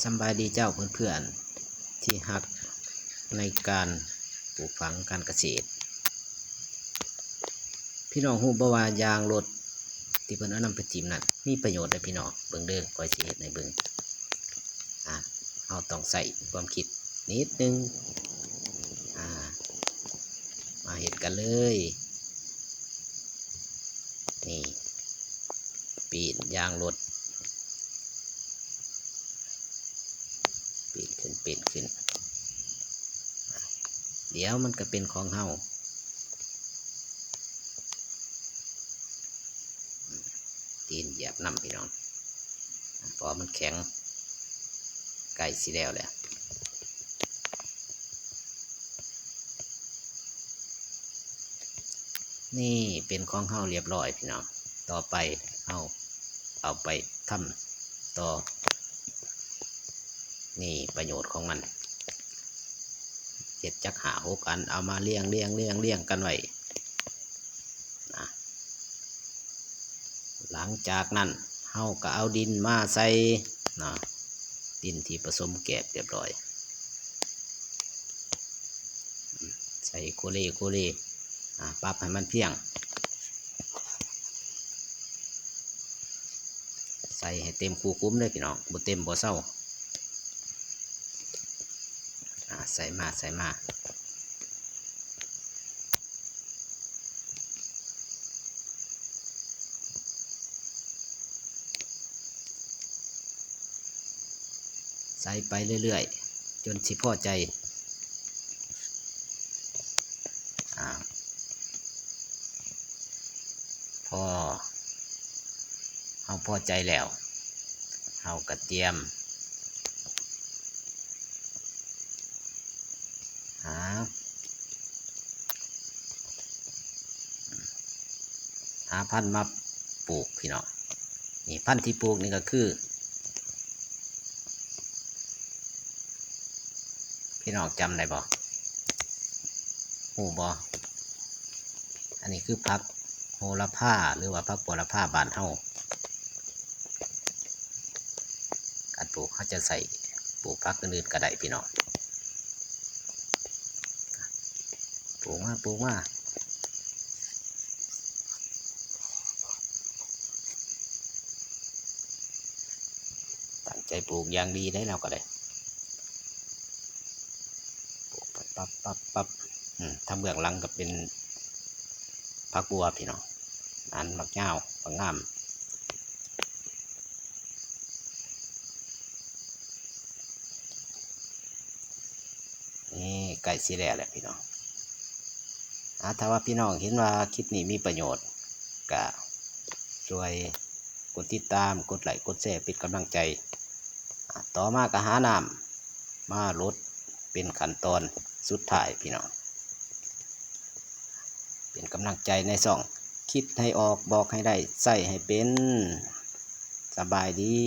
ສຳບາຍດີເຈົ້າເພື່ອນໆທີ່ຮັກໃນການປູກຝັງການກະເສດ. ພີ່ນ້ອງຮູ້ບໍ່ວ່າຢາງລົດທີ່ເພິ່ນເອົານຳໄປຖິ້ມນັ້ນ ມີປະໂຫຍດເດີພີ່ນ້ອງ. ເບິ່ງເດີ ຂ້ອຍຊິເຮັດໃຫ້ເບິ່ງ. ອ່າ ເຮົາຕ້ອງໃຊ້ຄວາມຄິດນິດໜຶ່ງ. ອ່າ ມາເຮັດກັນເລີຍ. ນີ້ ປີ້ນຢາງລົດ ປີ້ນຂຶ້ນ ປີ້ນຂຶ້ນ ດຽວມັນກະເປັນຂອງເຮົາ. ຕີນຢຽບນຳພີ່ນ້ອງ ເພາະວ່າມັນແຂງ ໃກ້ຊິແລ້ວແຫຼະ. ນີ້ເປັນຂອງເຮົາລຽບລ້ອຍພີ່ນ້ອງ. ຕໍ່ໄປເຮົາເອົາໄປທຳຕໍ່. ນີ້ປະໂຫຍດຂອງມັນ ເຮັດຈັກຫ້າຫົກອັນ ເອົາມາລຽງໆໆກັນໄວ້ນະ. ຫຼັງຈາກນັ້ນເຮົາກະເອົາດິນມາໃສ່ເນາະ ດິນທີ່ປະສົມແກບລຽບລ້ອຍ ໃສ່ໂຄເລໂຄເລ ອ່າ ປັບໃຫ້ມັນພຽງ ໃສ່ໃຫ້ເຕັມຄູ່ຂຸມເດີພີ່ນ້ອງ ບໍ່ເຕັມບໍ່ເຊົາ. ອ່າ ໃສ່ມາ ໃສ່ມາ ໃສ່ໄປເລື້ອຍໆ ຈົນຊິພໍໃຈ. ອ່າ ພໍ ເຮົາພໍໃຈແລ້ວ ເຮົາກະຕຽມຫາ ຫາພັນມາປູກພີ່ນ້ອງ. ນີ້ ພັນທີ່ປູກນີ້ກະຄື ພີ່ນ້ອງຈຳໄດ້ບໍ່? ຮູ້ບໍ່? ອັນນີ້ຄືຜັກໂຫລະພາ ຫຼືວ່າຜັກໂຫລະພາບ້ານເຮົາ. ການປູກເຮົາຈະໃຊ້ປູກຜັກອື່ນໆກະໄດ້ພີ່ນ້ອງ. ປູກມາ ປູກມາ ຕັ້ງໃຈປູກຢ່າງດີເດ້ ເຮົາກະໄດ້ ປູກປັບປັບປັບປັບ. ອືມ ທາງເບື້ອງຫຼັງກະເປັນຜັກບົວພີ່ນ້ອງ ອັນບັກຍາວບັກງາມ. ນີ້ ໃກ້ຊິແລ້ວແຫຼະພີ່ນ້ອງ. ອ່າ ຖ້າວ່າພີ່ນ້ອງເຫັນວ່າຄລິບນີ້ມີປະໂຫຍດ ກະຊ່ວຍກົດຕິດຕາມ ກົດໄລ້ ກົດແຊ ເປັນກຳລັງໃຈ. ອ່າ ຕໍ່ມາກະຫານ້ຳມາລົດເປັນຂັ້ນຕອນສຸດທ້າຍພີ່ນ້ອງ. ເປັນກຳລັງໃຈໃນຊ່ອງ ຄິດໃຫ້ອອກ ບອກໃຫ້ໄດ້ ໃຊ້ໃຫ້ເປັນ. ສະບາຍດີ.